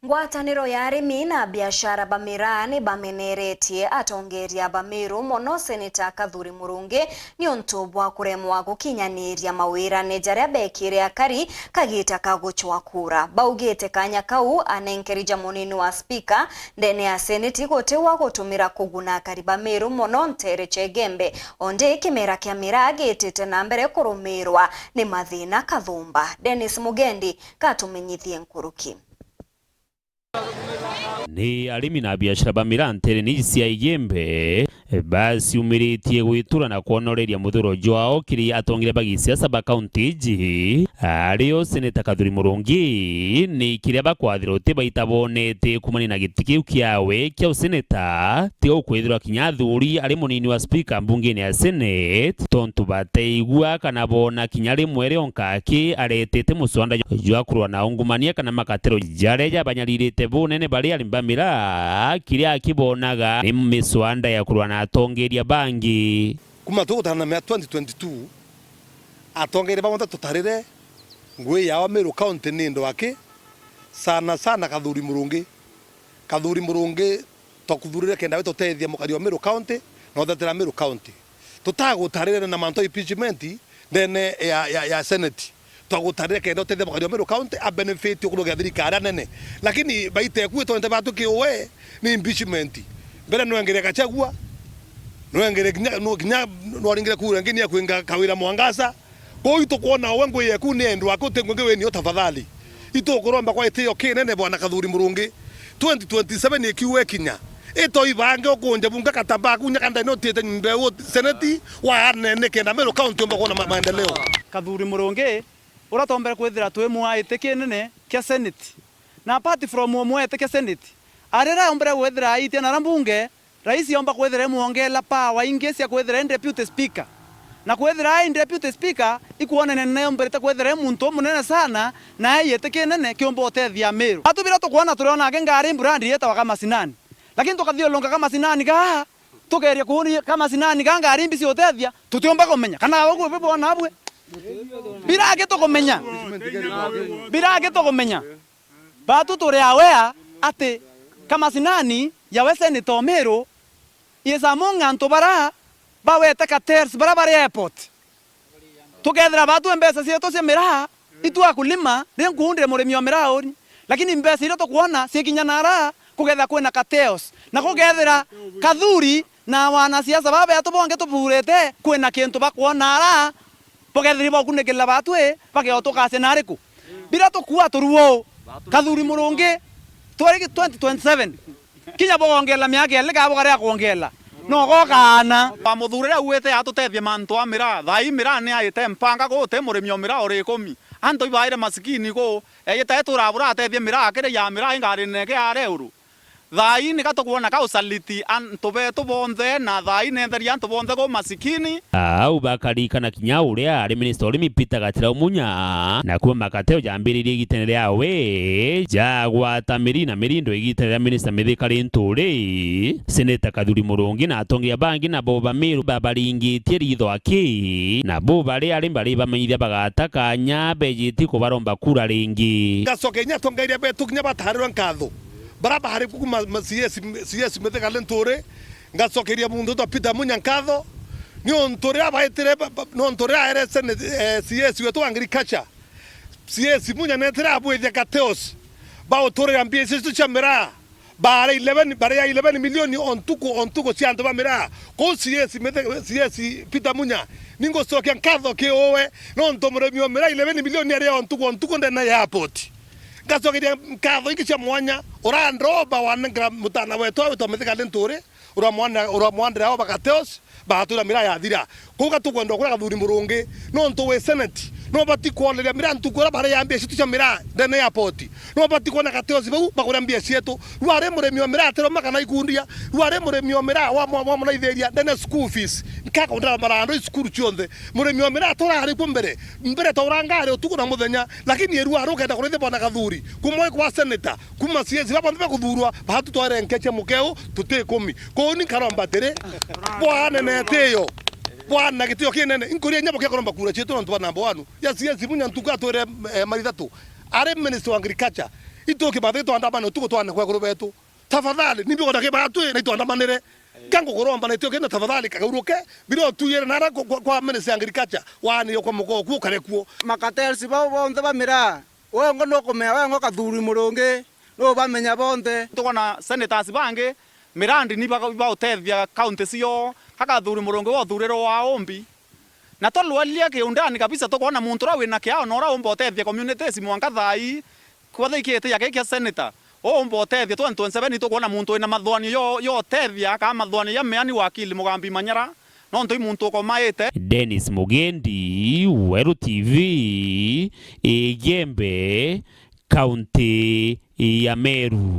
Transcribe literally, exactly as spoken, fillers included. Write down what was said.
Ngwataniro ya arimi na biashara ba miraa ni bameneretie atongeria ba Meru mono Seneta Kathuri Murungi niuntu bwa kuremwa gukinyaniria mawirane jaria bekire akari kagita ka gucwa kura. Baugite kanya kau anenkeri ja munini wa spika ndene ya seneti guti wa gutumira kuguna akari ba Meru mono ntere cia Igembe, ondi kimera kia miraa gitite na mbere kurumirwa ni mathina kathumba. Dennis Mugendi katumenyithie nkuruki. Ni arimi na biashara ba miraa nterene cia Igembe baciumiritie gwitura na kwonoreria muthuro jwao kiri atongeria ba gisiasa ba kaunti iji, ario Seneta Kathuri Murungi, ni kiria bakwathira uti baita bonete kumania na giti kiu kiawe kia useneta, tiga ukwithirwa kinya athuri ari munini wa spika mbungene ya Senate, tontu bateigua kana boona kinya rimwe rionka aki aretete muswanda jwa kurwa na ungumania kana makatero jaria jabanyaririte bunene bari arimi ba miraa, kiria akibonaga ni miswanda ya kurwa na atongeria bangi. Kuma tugutana na mea twenty twenty-two, atongeria ba bonthe tutarire ngui yao Meru County ni ndu aki, sana sana Kathuri Murungi. Kathuri Murungi twakuthurire kenda we tutethia mukari wa Meru County na uthetera Meru County. Tutagutarire na mantu a impeachment ndene ya, ya, ya Senate. Twagutarire kenda utethia mukari wa Meru County a benefit ukurugia thirikari anene. Lakini baita eku itonte batu kiuwe ni impeachment. Mbere nwengere Gachagua, nwengere kinya, nwa-, kinya nwaringire kura ngi ni akwinga Kawira Mwangaza. Kwou itukwona we ngui yeku ni endwa aku uti ngui ngi wi nio tafadhali. Itukuromba kwa itio kinene Bwana Kathuri Murungi. Twenty twenty-seven ikiuga ikinya, itoi bange ukunja bunga katamba aku nya kanda ni utite mbeu seneti wa anene kenda Meru County umba kwona ma-, maendeleo. Kathuri Murungi, uria tombere kwithira twi mwaiti kinene kia seneti. Na apart from umwaiti kia seneti, arira ombere kwithira aitia nara mbunge, Rais yomba kwithira imwongela power ingi cia kwithira i deputy speaker. Na kwithira ai deputy speaker, ikwonania nene yombirite kwithira i muntu umunene sana, na ai giti kinene kiumba utethia Meru. Atu bira tukwona turiona aki ngari mburandi yetawa Kamasinani. Lakini tukathiurunka Kamasinani gaa, tukeria kuuni Kamasinani gaa ngari mbi ciutethia, tutiumba kumenya. Kana uguo bibona abwe? Biragi tukumenya. Biragi tukumenya. Batu turi aware ati Kamasinani ya we Senator Meru is among antu bara bawete cartels bara bari airport. Tukethira batu mbeca cietu cia miraa, itu akulima, ri nkuundire murimi wa miraa uni. Lakini mbeca iria tukwona cikinya nara, kukethira kwina cartels. Na kukethira Kathuri na wanasiasa baba betu bongi tuburite, kwina kintu bakwona ara, bukethiri baukunikirira batwi, bageotukacia nariku? Bira tukua turuo, Kathuri Murungi, twari twenty twenty-seven. Kinya bugongela miaka ili kaa bugaria kwongela. No gokaana. Bamuthurire auite atutethie mantu a miraa. Thaa ii miraa ni aite mpanga guti murimi o miraa uri ikumi. Antu ibaire masikini ku, eite etura buratethie miraa akiri ya miraa ingarinene kia areuru. Thaa ii nika tukwona ka usaliti antu betu bonthe, na thaa ii nentheria antu bonthe ku masikini. Au bakarikana kinya uria ari minista urimi Peter Gatirau Munya, na kuma makateo jambiririe igitene riawe jagwata miri na mirindo igitene ria minista Mithika Linturi, Seneta Kathuri Murungi na atongeria bangi nabo ba Meru babaringitie ritho aki, nabo bari ari mbari bamenyithia bagata kanya bejitie kubaromba kura ringi. Ngacokeria atongeria betu kinya batarirwe nkatho. Bara bahari kuma ma-, C S, C S Mithika Linturi, ngacokeria muntu witwa Peter Munya nkatho, niuntu riria baitire ba-, ba-, niuntu riria aere Senate, eh, C S wetu wa agriculture, C S Munya netire abwithia cartels, bauturira mbia cietu cia miraa, bare eleven, bare ya eleven million o ntuku, o ntuku cia antu ba miraa. Kou C S Mithe-, C S Peter Munya, ningucokia nkatho ki uwe, niuntu murimi wa miraa eleven million aria o ntuku, o ntuku ndene ya airport. Ngacokeria nkatho ingi cia mwanya, urandoba wanengera mutana wetu witwa Mithika Linturi, uramwana-, uramwandira o ba cartels, bagatwira miraa yathira. Kou gatukwenda kuria Kathuri Murungi, nontu wi senate, no bati kwoneria miraa ntuku iria bari ya mbia citu cia miraa ndene ya airport. No bati kwona cartels bau bakuria mbia cietu. Rwari murimi wa miraa atiroma kana ikundia, rwari murimi wa miraa wa mwa-, wa munaithiria ndene school fees. Nkakundira marando i cukuru cionthe. Murimi wa miraa turari ku mbere, mbere taurangari utuku na muthenya, lakini irua rukenda kurithia bwana Kathuri, kuma kwa senator, kuma C S baba bonthe bakuthurwa, batu tware nkeche mukeu, tuti ikumi. Kou ni nkaromba atiri, bwana netio, bwana gitio kinene, inkuria inya bukia kuromba kura cietu nontu bwa number one ya C S Munya ntuku atwire, eh, mari thatu. Ari minister wa agriculture, Itu kibathi twandamane utuku twane kwa ekuru betu. Tafadhali, ni bigona kibatwi na itwandamanire. Ka ngukuromba na itio kenda tafadhali kagauruke, bira utuyire nara kwa, kwa, kwa Ministry ya Agriculture, waanire kwa mugo kuo kare kuo. Makatels bau bonthe ba miraa, wengwa nukumenya wengwa Kathuri Murungi, nubamenya bonthe. Tukwona senators bangi, mirandi ni ba-, bautethia county cio, ka Kathuri Murungi wa uthurirwe wa umbi. Na twalwalia kiundani kabisa, tukwona muntu uria wina kiao na uria umba utethia communities mwanka thaa ii, kwathiikite ya giki kia senator, uumba utethia twenty twenty-seven, itukwona muntu wina mathwanio yo, yo utethia, kana mathwanio ja meani wakili Mugambi Manyara, nontu i muntu ukomaite. Dennis Mugendi, Weru T V, Igembe, kaunti ya Meru.